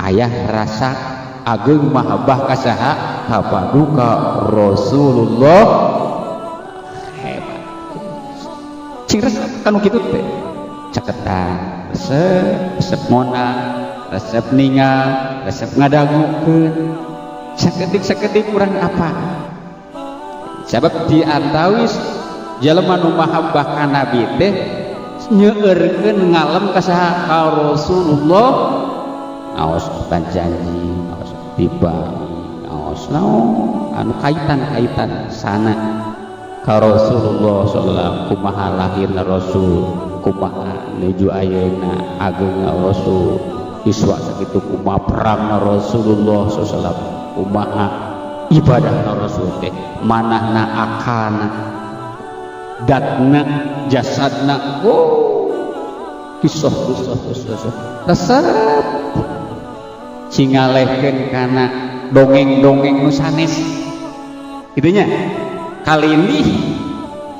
Aya rasa ageng mahabbah ka saha? Ka paduka Rasulullah. Hebat. Cing resep kanu kitu teh. Caketan, resep, resep ngondang, resep ningal, resep ngadangukeun. Sakedik-sakedik urang apa? Sabab diantawis jelema nu mahabbah ka Nabi teh nyeueurkeun ngalem ka saha? Ka Rasulullah. Ngaos otan janji, ngaos tiba, ngaos naon anu kaitan-kaitan sana ka Rasulullah sallallahu alaihi wasallam, kumaha lahirna Rasul, kumaha nuju ayeuna agengna Rasul, iswa sakitu kumaha perangna Rasulullah sallallahu alaihi wasallam, kumaha ibadahna Rasul teh, manahna, akalna, datna, jasadna, oh kisah kisah kisah resep cingalehkeun kana dongeng-dongeng nu sanes itunya. Kali ini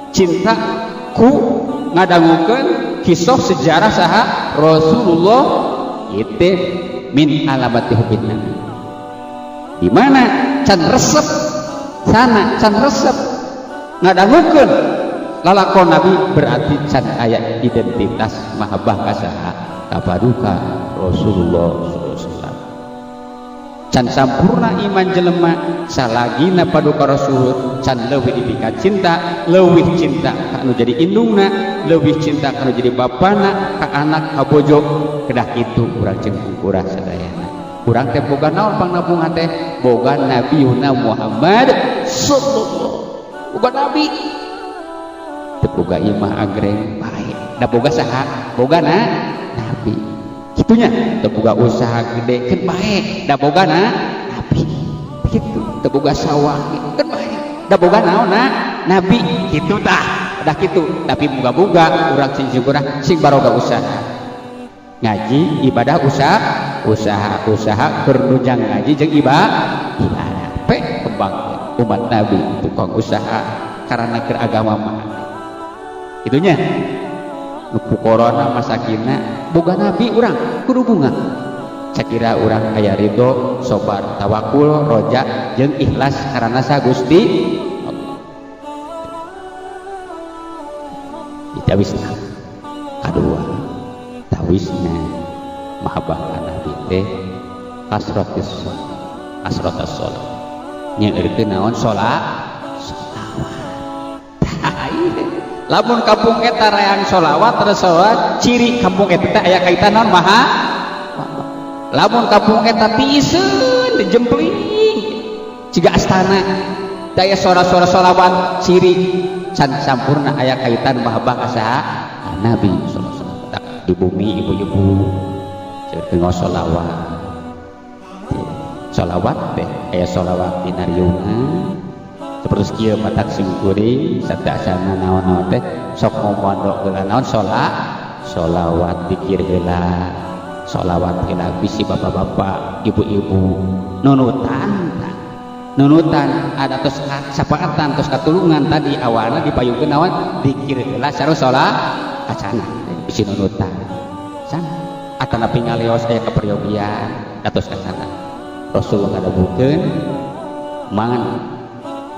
cinta ku ngadangukeun kisah sejarah saha? Rasulullah. Itu min alamati hubbin nabi, di mana can resep sana, can resep ngadangukeun lalakon Nabi, berarti can aya identitas mahabbah ka saha? Ka paduka Rasulullah sallallahu alaihi wasallam. Can sampurna iman jelema salagina paduka Rasul can leuwih dipika cinta, leuwih cinta ka anu jadi indungna, leuwih cinta ka anu jadi bapana, ka anak, ka bojo. Kedah kitu urang jeung kurang sadayana. Urang teh boga naon pangnabungan teh? Boga Nabiuna Muhammad sallallahu, boga nabi. Teu boga imah agreng bae, da boga saha? Boga na nabi. Kitunya. Teu boga usaha gede keun bae, da boga na nabi. Kitu. Teu boga sawah keun bae, da boga naon na nabi. Kitu tah, dah kitu. Tapi boga-boga urang sing syukurah, sing baroga usaha, ngaji, ibadah, usaha, usaha, usaha keur nunjang ngaji jeung ibadah pe kembang umat nabi, tukang usaha karena keur agama mah. Itunya nu corona masakina boga nabi, urang kudu bunga. Sakira urang aya ridho, sobar, tawakul, roja jeung ikhlas karena sa Gusti Allah. Ditawisna kadua, tawisna mahabbah ka nabi teh kasratis kasratas sholat, nyeurkeun naon? Sholat, sholawat. Lamun kampung eta rayan sholawat terus sholawat, ciri kampung eta teh aya kaitan naon? Maha. Lamun kampung eta tiiseun, dijempling jiga astana, daya suara-suara sholawat, ciri can sampurna aya kaitan mahabbah ka saha? Nabi sallallahu alaihi wasallam. Di bumi ibu-ibu seueur sholawat, sholawat teh aya sholawat dina riungan seperti kieu matak singkuring sadasana naon-naon teh sok ngomondok heula naon? Sholat, sholawat, dikir heula, sholawat heula. Bisi bapak-bapak, ibu-ibu nunutan, nunutan ada tos syafaatan, tos katulungan. Tadi awalna dipayungkeun naon? Dikir heula sareng sholat kacana, bisi nunutan sana atanapi ngaleos aya keperyogian atos kacana. Rasulullah ngadabukeun man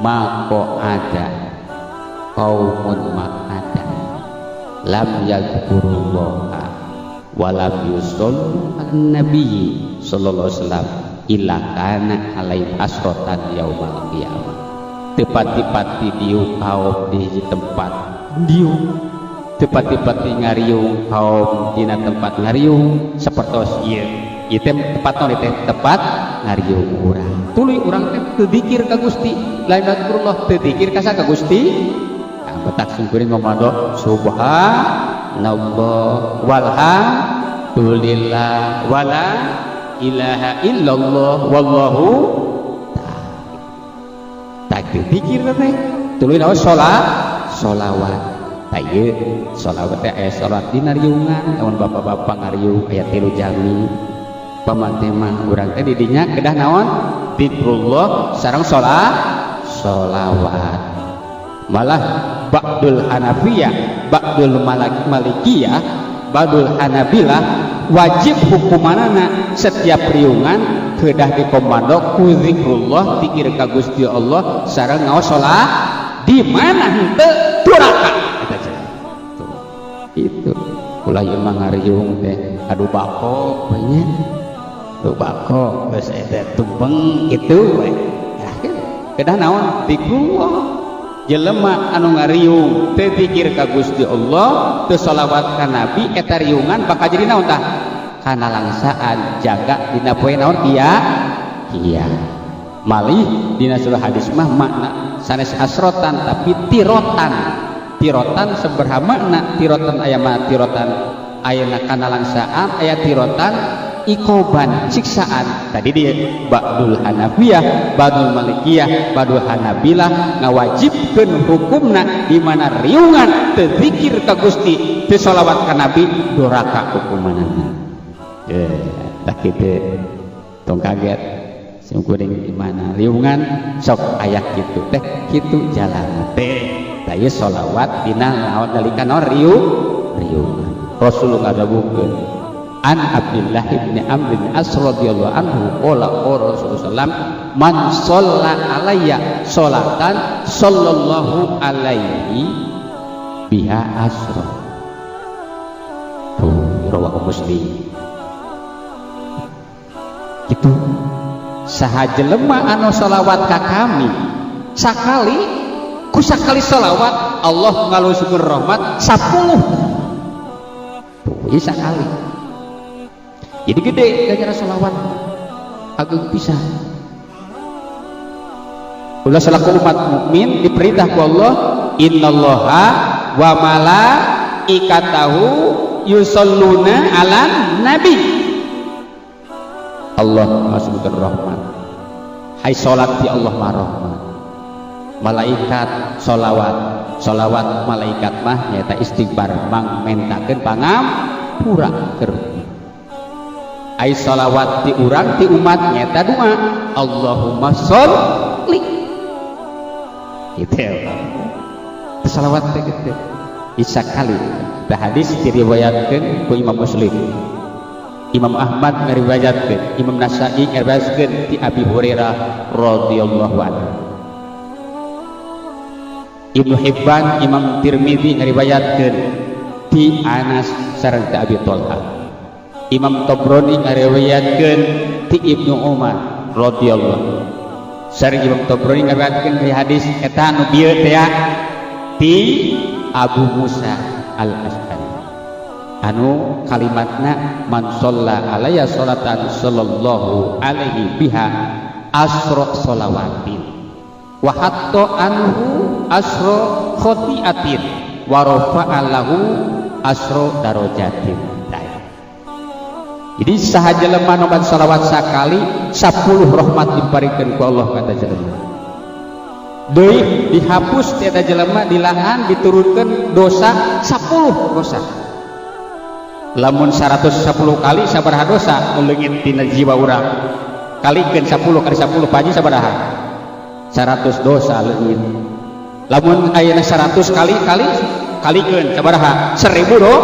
mako ada kaumun makada lam yadhkurullaha wa lam yusallu ala nabi sallallahu alaihi wasallam illa kana alaihim asrotan yaumal qiyamah. Tepati-pati diuk kaum di hiji tempat diuk, tepati-pati ngariung kaum dina tempat ngariung sapertos ieu. Ieu teh tempat naon teh? Tempat ngariung urang. Tuluy urang teh teu dikir ka Gusti, lain zikrullah, teu dikir ka ka Gusti. Nah, betak sungkuring ngomong subhanallah walhamdulillah wala ilaha illallah wallahu tak dikir teh tuluy naon? Salat, sholawat. Tah ieu sholawat teh aya salat dina riungan. Lamun bapak-bapak ngariung aya 3 jami paman teh mah urang teh di dinya kedah naon? Zikrullah sareng salat, sholawat. Malah ba'dul Hanafiyah, ba'dul Malikiyah, ba'dul Hanabilah Wajib hukumanana setiap riungan kedah dikomando ku zikrullah, zikir ka Gusti Allah sareng ngaos salat. Di mana henteu duraka eta cenah. Itu ulah ieu mah ngariung teh adu bako we nya, adu bako geus eta tumpeng kitu we. Kedah naon? Zikrullah. Jelema anu ngariung teu zikir ka Gusti Allah, teu sholawat ka Nabi, eta riungan bakal jadi naon tah? Kana langsaan jaga dina poe naon? Kia kia. Malih dina surah hadis mah makna sanes hasrotan tapi tirotan. Tirotan sabaraha makna? Tirotan aya mah tirotan ayeuna kana langsaan, aya tirotan ikoban siksaan. Tadi dia ba'dul Hanafiyah, ba'dul Malikiyah, ba'dul Hanabilah ngawajibkeun hukumna di mana riungan teu zikir ka Gusti, teu sholawat ka Nabi, doraka hukumanana. Tah kitu, tong kaget sim kuring di mana riungan sok aya kitu teh, kitu jalan teh. Tah ieu sholawat dina naon dalika naon riungan. Rasul ngadawuhkeun an Abdullah ibn Amr bin As radhiyallahu anhu qala qala Rasulullah sallam man shalla alayya sholatan sallallahu alaihi biha asra. Tuh, rawahu Muslim. Gitu, saha jelema anu sholawat ka kami sakali, ku sakali sholawat Allah ngalusurkeun rahmat 10. Tuh, ieu sakali jadi gede ganjaran sholawat agung pisan. Ulah selaku umat mukmin diperintah ku Allah, innallaha wa malaikatahu yusalluna ala nabi. Allah ngasubkeun rahmat, hai salat di Allah mah rahmat, malaikat solawat, solawat malaikat mah nyata istighfar mang mentakeun pangampura keur. Ai solawat ti urang ti umat nyata doa Allahumma sholli gitu. Salawat teh gitu isa kali. Tah hadis diriwayatkeun ku Imam Muslim, Imam Ahmad ngariwayatkeun, Imam Nasa'i ngariwayatkeun ti Abi Hurairah radhiyallahu anhu, Ibnu Hibban, Imam Tirmizi ngariwayatkeun ti Anas sareng ti Abi Thalha, Imam Tabrani ngariwayatkeun ti Ibnu Umar radhiyallahu, sareng Imam Tabrani ngariwayatkeun ti hadis eta anu bieu teh ti Abu Musa Al-Asy'ari anu kalimatna man shalla alayya sholatan sallallahu alaihi biha asra sholawatin wa hatta anhu asra khotiatin wa rafa'a lahu asra darajatin. Jadi saha jelema nu maca sholawat sakali, 10 rahmat diparikeun ku Allah kata jelema. Deui dihapus ti eta jelema, dilahan diturunkeun dosa 10 dosa. Lamun 110 kali sabaraha dosa nu leungit tina jiwa urang? Kalikeun 10 kali 10, Pak Haji, sabaraha? 100 dosa leungit. Lamun ayeuna 100 kali kali kalikeun sabaraha? 1000 do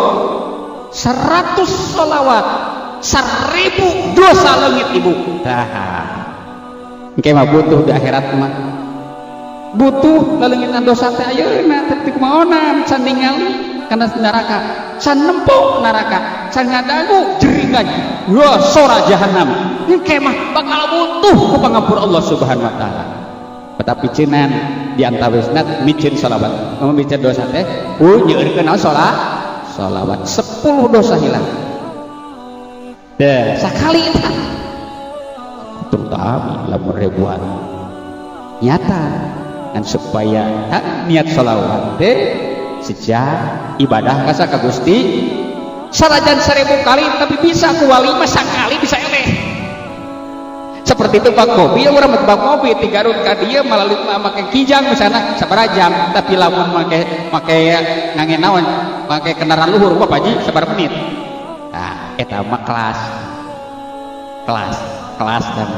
100 sholawat 1000 dosa leungit, ibu. Tah engke mah butuh di akhirat mah butuh laleungitan dosa teh ayeuna teh kumaonan can ningali kana neraka, can nempo neraka, can ngadangu jeringan wah sora jahanam. Engke mah bakal butuh ku pangampura Allah Subhanahu wa taala. Tetapi cenan di antawisna miceun sholawat, miceun dosa teh ku nyeurkeun naon? Sholat, sholawat 10 dosa hilang deh sakali tah. Terutama lamun ribuan nyata dan supaya tak niat sholawat teh sejak ibadah kasa ka Gusti sanajan 1000 kali tapi bisa ku wali mah sakali bisa eleh. Seperti itu bang kopi, orang bang kopi ti Garut ka dieu melalui make kijang misalnya sabaraha jam, tapi lamun make make ngangge naon, make kendaraan luhur mah, Pak Haji, sabaraha menit? Nah, eta mah kelas kelas kelas dan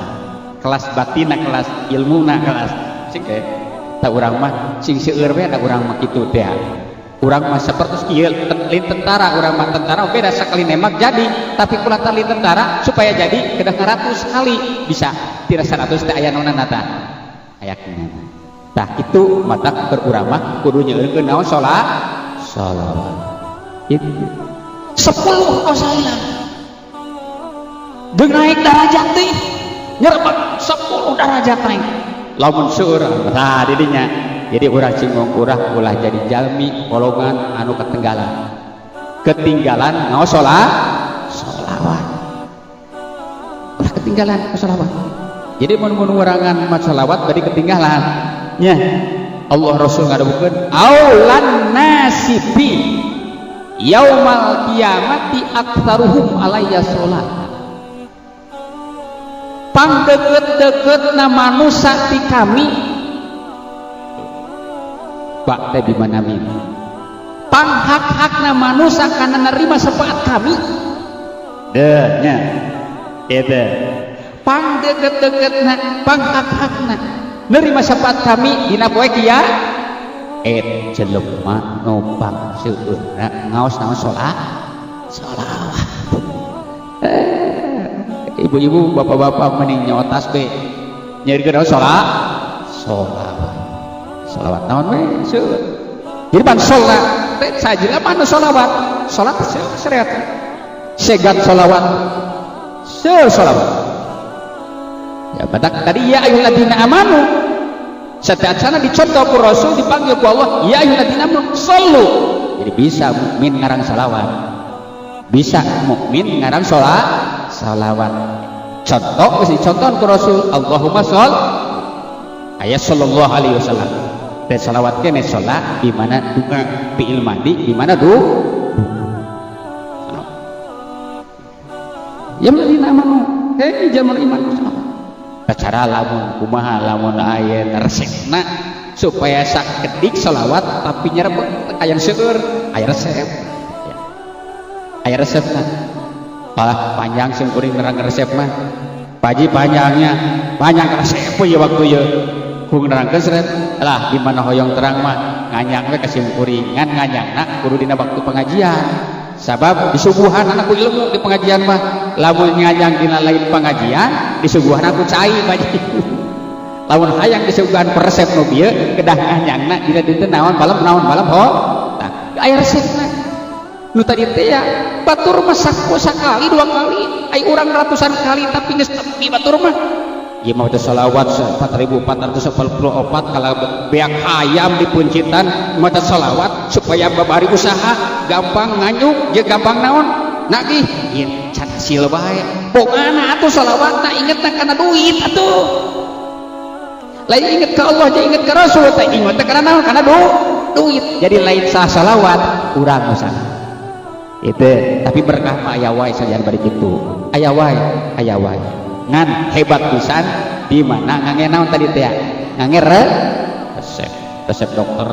kelas batina, kelas ilmuna, kelas sing kayak tak urang mah sing seueur we da urang mah kitu teh. Urang mah sapertos ieu. Lain tentara urang mah, tentara beda, sekali nembak jadi. Tapi kula lain tentara, supaya jadi kedah 100 kali bisa tidak 100 teh aya naonana tah, aya kinana tah. Kitu matak keur urang mah kudu nyeurkeun naon? Salat, salawat itu 10 dosa hilang jeung naik darajat teh, nyerbet 10 darajat naik lamun seueur. Nah, didinya jadi urang cingong urang ulah jadi jalmi golongan anu ketinggalan, ketinggalan ngaos salat, sholawat. Ulah ketinggalan sholawat. Jadi mun mun ngurangan maca sholawat berarti ketinggalan nya. Allah Rasul ngadawuhkeun, aulan nasi bi yaumal kiamati aktsaruhum alayya sholat. Pang deket-deket na manusia ti kami, bak teh di mana min pang hak-hakna manusia karena nerima syafaat kami deh nya. Itu pang deket-deketna, pang hak-hakna nerima syafaat kami dina poe kia et jelema nu pang seueurna ngaos naon? Salat, sholawat. Ibu-ibu, bapak-bapak mending nyotas be nyerikeun naon? Salat, sholawat. Sholawat naon we seueur. Jadi pan salat teh sajila mana sholawat, salat syariat segat sholawat, seueur sholawat ya. Batak tadi ya ayyuhalladzina amanu, setiap sana dicontoh ku Rasul, dipanggil ku Allah, ya ayyuhalladzina amanu sallu. Jadi bisa mukmin ngarang salawat, bisa mukmin ngarang sholat, salawat. Contoh geus dicontoh ku Rasul, Allahumma shol ayat sallallahu alaihi wasallam dan salawat kene salat di mana dunga, fi'il madi di mana du ya alladzina amanu, hei jalma iman, salawat. Cara lamun kumaha, lamun aya resepna supaya sakedik salawat tapi nyerebek aya seueur, aya resep ya. Aya resepna. Malah panjang sim kuring nerang resep mah, Paji, panjangnya panjang resep ya waktu ya ku nerangkeun resep lah. Di mana hoyong terang mah nganyang we ka sim kuring, ngan nganyangna kudu dina waktu pengajian, sabab disuguhan anak ku ilmu di pengajian mah. Lamun nganyang dina lain pengajian, disuguhan aku cai, Paji. Lamun hayang disuguhan resep nu bieu, kedah nganyangna dina dinten naon malam, naon malam ho. Nah, aya resepna nu tadi teh ya. Batur mah sakali dua kali, ai urang ratusan kali tapi geus tepi. Batur mah ieu mah teh salawat 4444 kalau beak hayam di puncitan maca salawat supaya babari usaha gampang nganyuk jeung gampang naon nagih. Ieu can hasil bae pokana atuh salawatna ingetna kana duit atuh, lain inget ke Allah jeung inget ke Rasul teh, inget teh kana naon? Kana duit. Jadi lain sah salawat urang usaha itu, tapi berkah mah aya wae sajan bari kitu, aya wae, aya wae. Ngan hebat pisan di mana ngange naon tadi teh, ngange resep, resep dokter.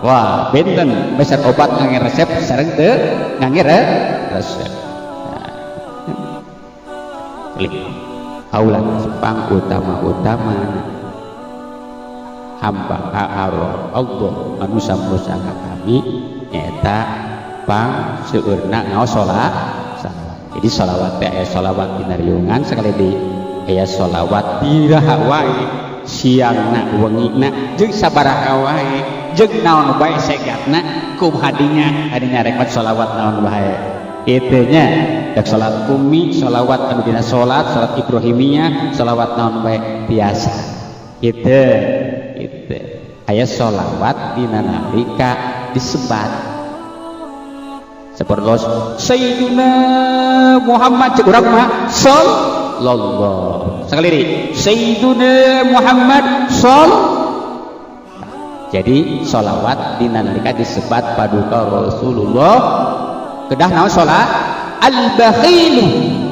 Wah, benten meser obat ngange resep sareng teu ngange resep. Nah, kaulan pang utama-utama hamba Allah manusia manusia kami nyata pang seueurna ngaos salat. Jadi sholawat teh aya sholawat dina riungan sekali di aya sholawat diraha wae, siangna, wengina, jeung sabaraha wae, jeung naon bae segatna. Kumaha hadinya, hadinya rek maca sholawat naon bae kitu nya. Dek salat kumi, sholawat anu dina salat, salat Ibrahimiyah, sholawat naon bae biasa kitu. Kitu aya sholawat dina nalika disebat seperti Sayyidina Muhammad, cek urang mah sallallahu sekali deui Sayyidina Muhammad sol. Jadi sholawat dina nalika disebat paduka Rasulullah kedah naon? Salat. Al bakhilu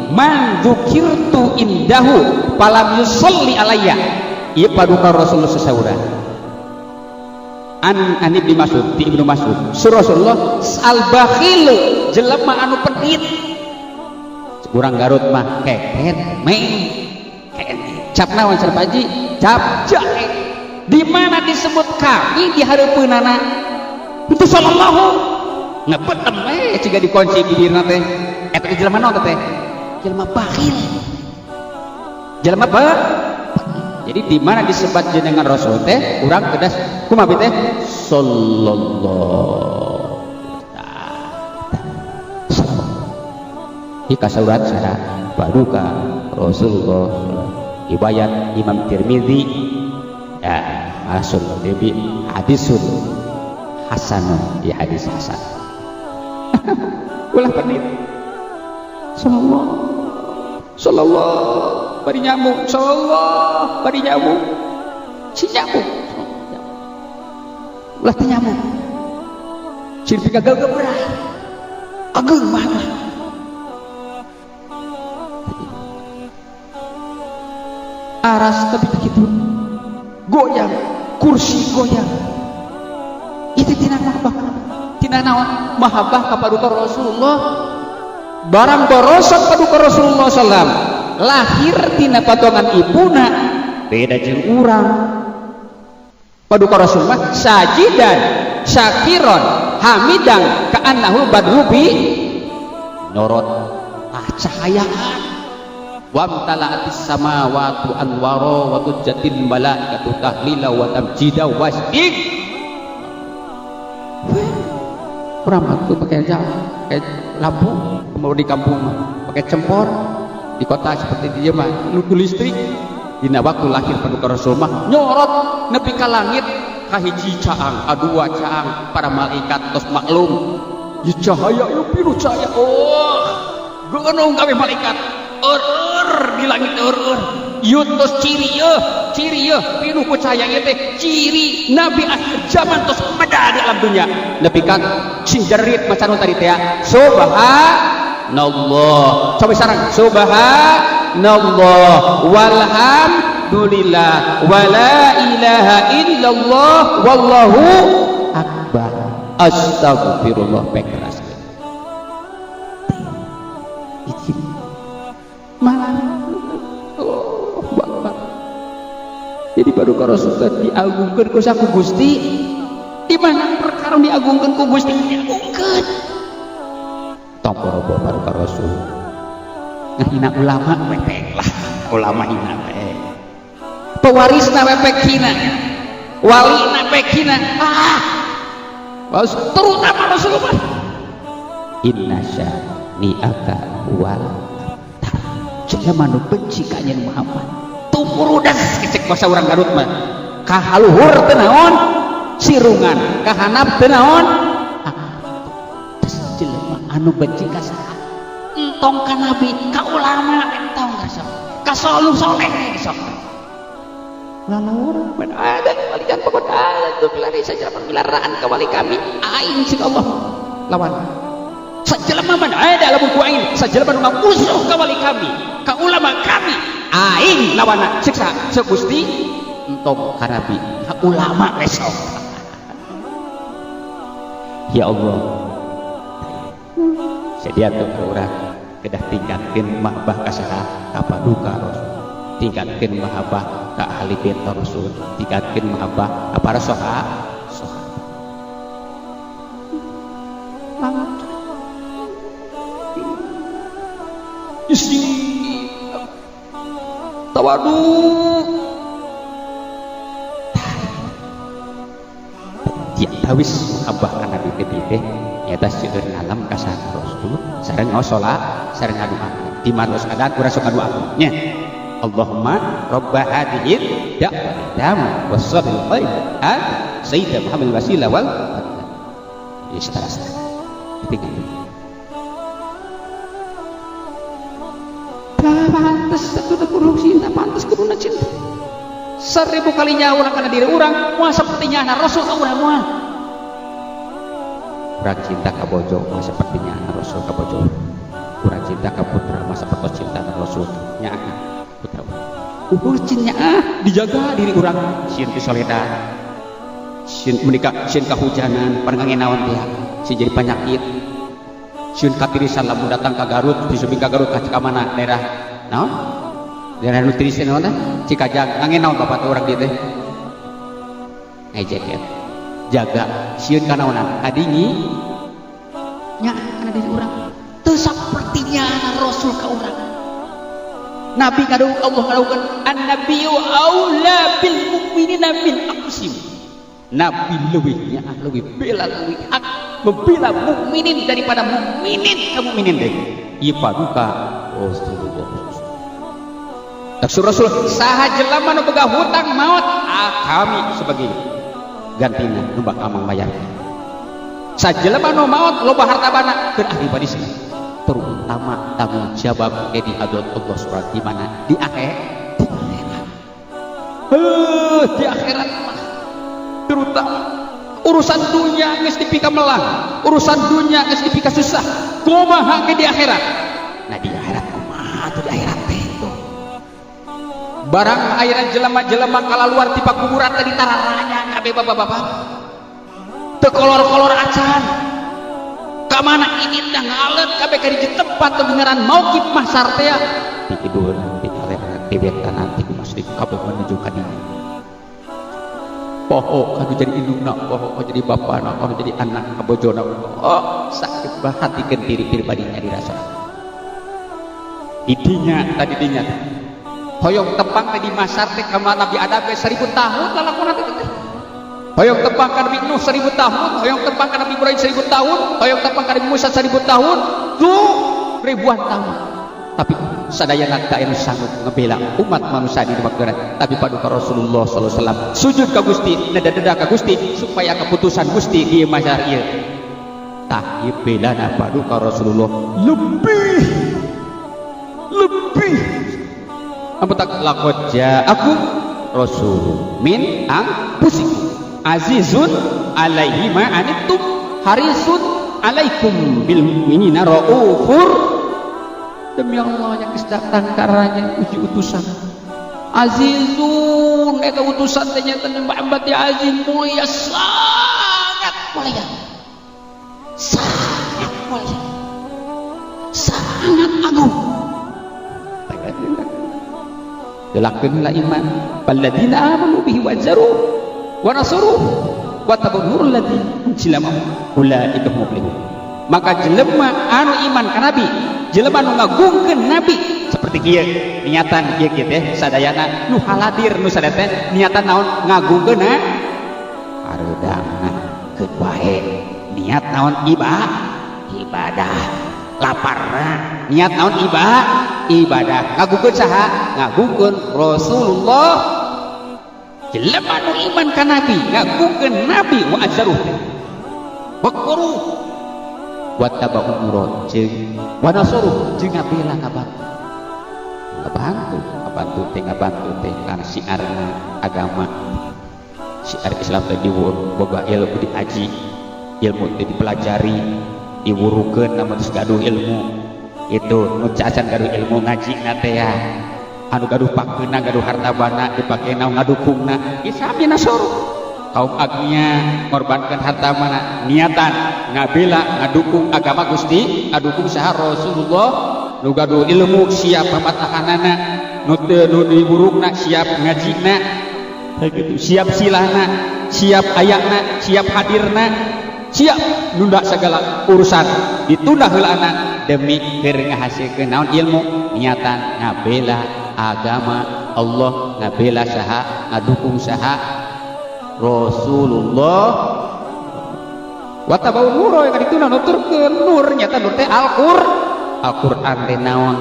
man dzukirtu indahu falam yusalli alayya. Ieu paduka Rasulullah sesauran an Ibnu Mas'ud, ti Ibnu Mas'ud, surah Rasulullah, al bakhilu jelema anu pedit, urang Garut mah keket meng cap naon cenah Pak Haji, cap jahe. Di mana disebut kami di hareupeunana itu sallallahu. Ngebetem we ciga dikunci bibirna teh. Eta teh jelema naon teh? Jelema bakhil. Jelema apa? Jadi di mana disebat jenengan Rasul teh urang kedas kumaha teh? Sallallahu. Ieu kasaurat saha? Paduka Rasulullah. Riwayat Imam Tirmizi ya, Rasul Tirmizi hadisun hasanun, ya hadis hasan. Ulah pedit. Sallallahu sallallahu bari nyamuk, sallallahu bari nyamuk. Si nyamuk. Ulah teh nyamuk. Sieun pika gagal. Ageung mah. Aras tapi begitu goyang, kursi goyang. Itu tina mahabbah, tina naon mahabbah ka paduka Rasulullah. Barang borosot paduka Rasulullah sallam lahir tina patongan ibuna beda jeung urang. Paduka Rasulullah sajidan syakiron hamidang ka'annahu badru bi nyorot ah cahayaan. Wamtala'atis samawati anwara wa tujjatil malaikatu tahlila wa tamjida wasdik. Urang mah tuh pakai jam, pakai lampu, mau di kampung mah pakai cempor, di kota seperti dia mah luku listrik. Dina waktu lahir paduka Rasul mah nyorot nepi ka langit kahiji caang, kadua caang, para malaikat tos maklum. Ieu cahaya, ieu pinuh cahaya. Oh, geunung kabeh malaikat. Eur di langit eur. Ieu tos ciri yeuh, ciri yeuh pinuh ku cahaya ieu teh ciri nabi akhir zaman tos meda di alam dunia. Nepi ka sing jerit maca nu tadi teh subhanallah. Coba sareng subhanallah walhamdulillah wala ilaha illallah wallahu akbar. Astagfirullah pekeras. Malah oh, Akbar. Jadi paduka Rasul diagungkeun ku saku Gusti. Di mana perkara diagungkeun ku Gusti diagungkeun. Tong boro-boro paduka Rasul. Ngahina ulama wepek lah, ulama hina we. Pewarisna wepek hina. Walina pek hina. Ah. Terutama Rasulullah. Inna syani'aka wal jelema nu benci ka Anjeun Muhammad tumurudas kecek basa urang Garut mah kahaluhur teu naon sirungan kahanap teu naon tes jelema anu benci ka saha entong ka nabi ka ulama entong ka sok ka soleh sok lalawar men ada walian pokok ada tuh pilari saja pemilaraan ka wali kami aing cik Allah lawan sajelema man ada lamun ku aing sajelema nu ngamusuh ka wali kami ka ulama kami aing lawana siksa cek Gusti entong ka nabi ka ulama besok. Ya Allah, sedia tuh urang kedah tingkatkeun mahabbah ka saha ka paduka Rasul, tingkatkeun mahabbah ka ahli bait Rasul, tingkatkeun mahabbah ka para sahabat. Isi tawadu tiap tawis abah ka nabi teh teh nyata seueur ngalam ka saha Rasul sareng ngaos salat sareng ngadoa di maros adan urang sok ngadoa nya Allahumma rabba hadhihi da'wati tamma wassabil khair ha sayyidina Muhammad wasilah wal fadl istaras tinggal pantes kudu kudu cinta pantes kudu cinta seribu kalinya urang kana diri urang moal saperti nyana Rasul ka urang moal urang cinta ka bojo moal saperti nyana Rasul ka bojo urang cinta ka putra moal sapertos cinta ka Rasul nyaah putra urang cinta dijaga diri urang sieun ti soledat sieun menikah sieun kahujanan pangange naon teh sieun jadi penyakit sieun katirisan lamun datang ka Garut disubing ka Garut ka mana daerah naon daerah nu tiris naon teh Cikajang ngange naon bapak teh urang dieu teh ngejeket jaga sieun kanaonan kadingi Nya kana diri urang. Teu saperti nyaana Rasul ka urang. Nabi ngadawuh Allah ngadawuhkeun an-nabiyyu aula bil mu'minina min anfusihim. Nabi leuwih nyaah leuwih bela leuwih hak membela mukminin daripada mukminin ka mukminin deui. Ieu paduka Rasulullah. Maksud Rasul saha jelema nu boga hutang maot kami sebagai gantina nu bakal mangbayar. Sajelema nu maot loba harta bana keur ahli warisna. Terutama tanggung jawab di hadrat Allah subhanahu di mana di akhir di akhirat. Di akhirat mah terutama urusan dunia geus dipikamelang, urusan dunia geus dipikasusah, kumaha ge di akhirat. Nah di akhirat kumaha tuh di akhirat teh itu. Barang ayeuna jelema-jelema kalaluar ti pakuburan teh ditararanya kabeh bapak-bapak. Teu kolor-kolor acan. Ka mana ini dah ngaleut kabeh ka di tempat kebenaran mauqif mahsyar teh di kidul, di kaler, di wetan, di masjid kabeh menuju ka dinya. Poho kanu jadi indungna, poho kanu jadi bapana, kanu jadi anak, kabojona. Oh, sakit hatikeun diri pribadinya dirasa. Didinya tadi dinya. Hoyong tepang teh di mahsyar teh ka Nabi Adam ge 1000 tahun lalakona teh teh. Hoyong tepang ka Nabi Nuh 1000 tahun, hoyong tepang ka Nabi Ibrahim 1000 tahun, hoyong tepang ka Nabi Musa 1000 tahun, tuh ribuan tahun. Tapi sadayana teu aya sanggup ngebela umat manusia di waktu tapi paduka Rasulullah sallallahu alaihi wasallam sujud ka Gusti, neda-neda ka Gusti supaya keputusan Gusti di mahsyar ieu. Tah ieu belana paduka Rasulullah lebih lebih apa tak laqad ja'akum rasulun min anfusikum azizun alaihi ma anittum harisun alaikum bil mu'minina raufur. Demi Allah yang geus datang karanya uji utusan azizun eta utusan teh nya teh Muhammad ya aziz mulia, sangat mulia, sangat mulia, sangat agung. Delakeun lah iman alladzina amanu bihi wa azzaruhu wa nasaruhu wa tabu nurul ladzi unzila ma'ahu ulaika hum muflihun. Maka jelema anu iman ka nabi, jelema anu ngagungkeun nabi seperti kieu niatan kieu kieu teh sadayana nu haladir nu sadaya teh niatan naon ngagungkeun hareudangna keun wae niat naon ibadah laparna niat naon ibadah ngagungkeun saha ngagungkeun Rasulullah. Jelema nu iman ka nabi ngagungkeun nabi wa azzaruh wa quru wa tabu nurul jeung wa nasaruh jeung ngabela ngabantu ngabantu ngabantu teh ngabantu teh kana siarna agama siar Islam teh boga ilmu diaji ilmu teh dipelajari diwurukeun namun geus gaduh ilmu itu nu cacan gaduh ilmu ngaji na teh ya anu gaduh pakeuna gaduh harta bana dipake naon ngadukungna ieu sami nasaruh kaum agnia ngorbankan harta mana niatan ngabela ngadukung agama Gusti ngadukung saha Rasulullah nu gaduh ilmu siap pamatahanana nu teu nu diburukna siap ngajina gitu siap silahna siap ayakna siap hadirna siap nunda segala urusan ditunda heulana demi keur ngahasilkeun naon ilmu niatan ngabela agama Allah ngabela saha ngadukung saha Rasulullah wa tabau nuro yang dituna nuturkeun nur nyata nur teh Al-Qur'an teh naon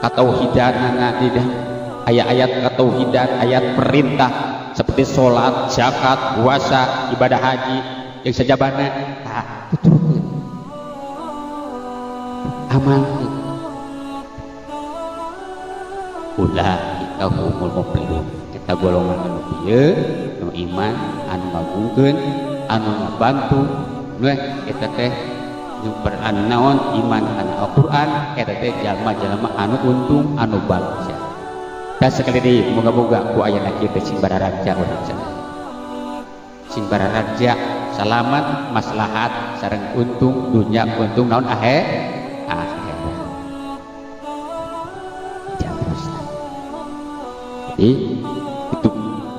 katauhidanana di ayat-ayat katauhidan ayat perintah seperti salat, zakat, puasa, ibadah haji yang sajabana tah tuturkeun amalkeun ulaika humul muflihun. Eta golongan anu ieu nu iman anu ngagungkeun anu ngabantu nu eta teh nu naon iman kana Al-Qur'an eta teh jalma-jalma anu untung anu bagja. Da sekali deui moga-moga ku ayana kieu teh sing bararaja urang sadaya. Sing bararaja salamat maslahat sareng untung dunya untung naon akhirat. Jadi itu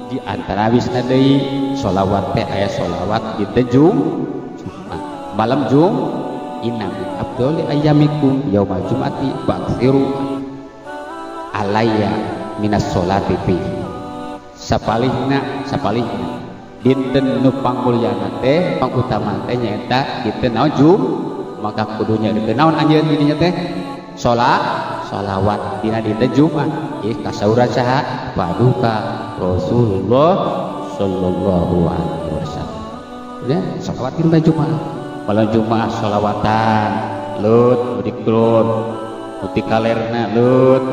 di antara wisna deui sholawat teh aya sholawat di Jumat malam Jumat Inna min afdhali ayyamikum yaumal jum'ati fa'ksiru alayya minas sholati fi. Sapalihna dinten nu pangmulyana teh pangutama teh nyaeta dinten naon Jum, maka kudunya dinten naon anjeun dirinya teh salat sholawat dina dinten Jumat. Ieu kasauran saha? Paduka Rasulullah sallallahu alaihi wasallam. Ya, sholawat dina Jumat. Malam Jumat sholawatan, lut diklon, putih kalerna lut,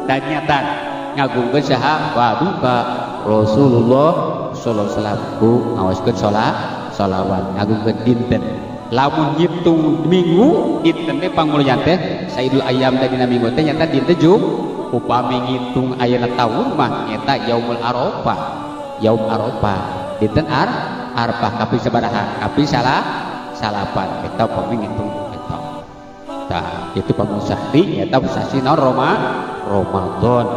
tanyatan ngagungkeun saha? Paduka Rasulullah sallallahu alaihi wasallam ku ngawaskeun sholawat ngagungkeun dinten. Lamun ngitung minggu dinten teh pangmulyana teh sayyidul ayyam teh dina minggu teh nyata dinten Jum. Upami ngitung ayeuna taun mah nyata yaumul arafah, yaum arafah dinten arafah kaping sabaraha? Kaping salapan. Eta upami ngitung eta. Tah itu pamusahri nyata sasi naon Ramadan.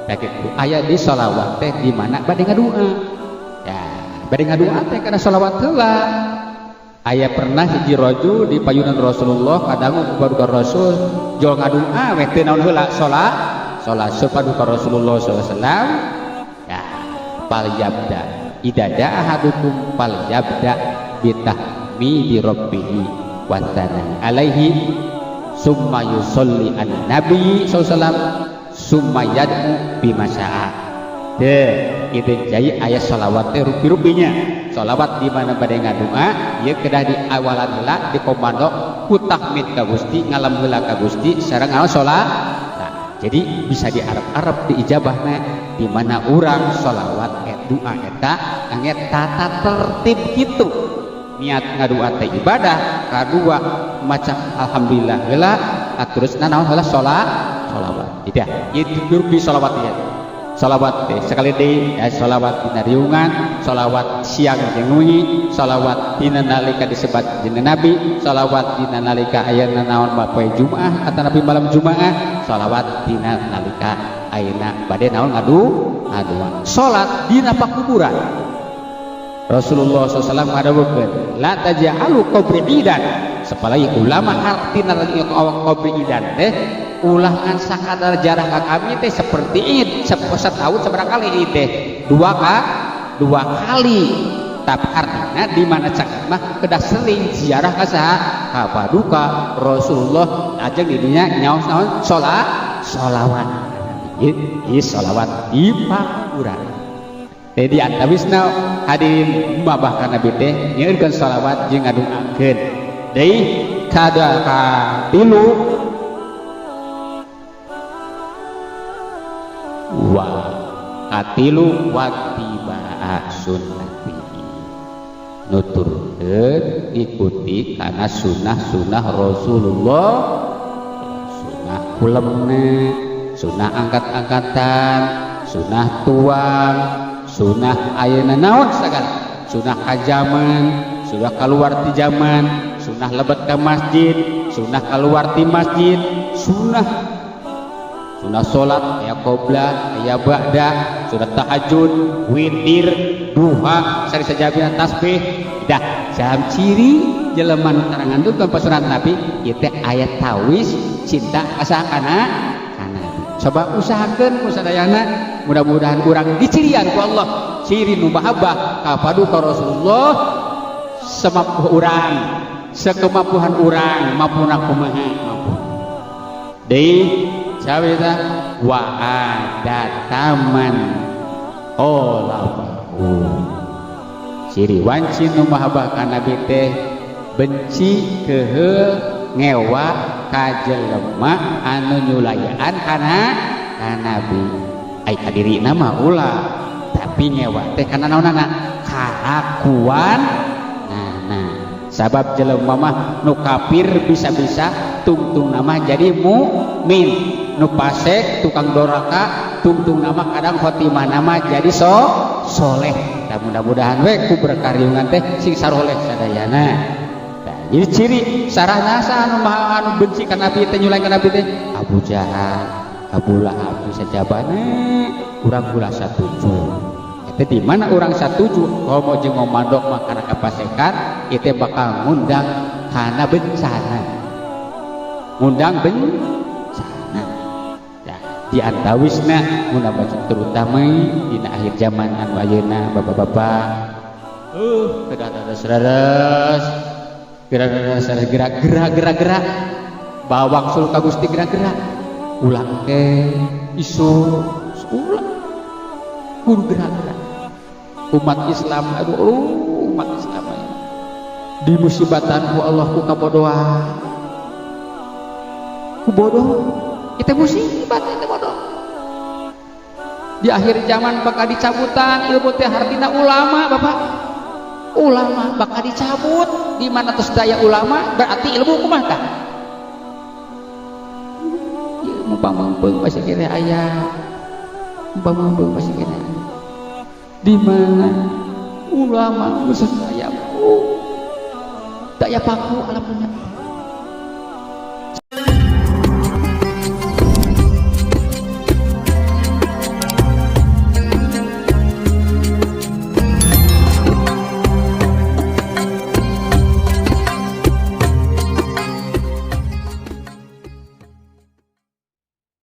Tah kitu aya di sholawat teh di mana bade ngadua. Ya, bade ngadua teh kana sholawat heula. Aya pernah hiji rajul di payunan Rasulullah kadangu ku paduka Rasul jol ngadua we teu naon heula salat salat paduka Rasulullah sallallahu alaihi wasallam. Ya fal yabda idza jaa ahadukum fal yabda bi tahmidi rabbih wa thana alaihi summa yusolli an nabi sallallahu alaihi wasallam summa yad'u bima syaa. Teu itu jai aya sholawat teh rupi-rupinya. Sholawat di mana bade ngadua ieu kedah di awalan heula dikomando ku tahmid ka Gusti, ngalam heula ka Gusti sareng ngaos salat. Nah, jadi bisa diarep-arep diijabahna di mana urang sholawat doa eta angge tata tertib kitu. Niat ngadua teh ibadah, kadua maca alhamdulillah heula, terusna naon heula salat sholawat. Tidak, ieu rupi sholawat ieu. Sholawat teh sekali deui ya sholawat dina riungan, sholawat siang jeung wengi, sholawat dina nalika disebat jeung Nabi, sholawat dina nalika aya naon poe Jumaah atanapi malam Jumaah, sholawat dina nalika ayeuna bade naon ngadua. Salat dina pakuburan. Rasulullah sallallahu alaihi wasallam ngadawuhkeun, la taj'alu qabri idan. Sapalagi ulama artina qabri idan teh ulah ngan sakadar jarah ka kami teh seperti id setahun seberapa kali id teh dua kali, tapi artinya di mana cakap mah kedah sering ziarah ka saha? Ka paduka Rasulullah ajeng didinya nyaos naon salat sholawat ieu sholawat di pakuburan. Jadi antawisna hadirin mabah ka Nabi teh nyeurkeun sholawat jeung ngaduakeun deui kada katilu wa katilu watibaa sunnati, nuturkeun ikuti kana sunnah-sunnah Rasulullah, sunnah kulemna, sunnah angkat-angkatan, sunnah tuang, sunnah ayeuna naon sagala, sunnah kajaman, sunnah keluar ti jaman, sunnah lebet ka masjid, sunnah keluar ti masjid, sunnah salat aya qobla aya ba'da, sunat tahajud, witir, duha, sari sajabina tasbih. Dah jam ciri jelema nu tarangan tuh pasunat Nabi ieu teh aya tawis cinta asa kana Nabi. Coba usahakeun ku sadayana, mudah-mudahan urang dicirian ku Allah ciri nu mahabbah ka paduka Rasulullah semampu urang, sekemampuan urang mampuna kumaha mampu. Deui sawita wa adataman olafahu, ciri wanci nu mahabbah ka Nabi teh benci keheul ngewa ka jelema anu nyulayaan kana ka Nabi. Ai ka dirina mah ulah, tapi ngewa teh kana naonana kalakuan nana. Sabab jelema mah nu kafir bisa-bisa tungtung nama jadi mukmin, nu pasek tukang doraka tungtung nama kadang khotimah nama jadi soleh. Nah, mudah-mudahan we ku berkah riungan teh sing saroleh sadayana. Nah, jadi ciri sarahna anu maha anu benci ka Nabi teh nyulain ka Nabi teh Abu Jahal, Abu Lahab bisa jabana urang ulah satuju. Eta di mana urang satuju komo jeung ngomandok mah kana kapasekan ieu teh bakal ngundang Karena bencana, ngundang bencana ya, di antawisna ngundang bencana, terutama dina akhir zaman anu ayeuna. Bapak-bapak, gerak gerak gerak gerak gerak gerak gerak gerak bawang sul ka Gusti, gerak gerak, ulah ke isu, ulah, kudu gerak gerak umat Islam. Aduh, umat Islam di musibatan ku Allah, ku kabodohan, ku bodoh itu musibat itu bodoh. Di akhir zaman bakal dicabutan ilmu teh, hartina ulama. Bapak, ulama bakal dicabut. Di mana terus daya ulama, berarti ilmu kumaha tah? Ilmu pamengpeung pasti kira aya, pamengpeung pasti kira. Di mana ulama khusus daya, daya paku alam dunia.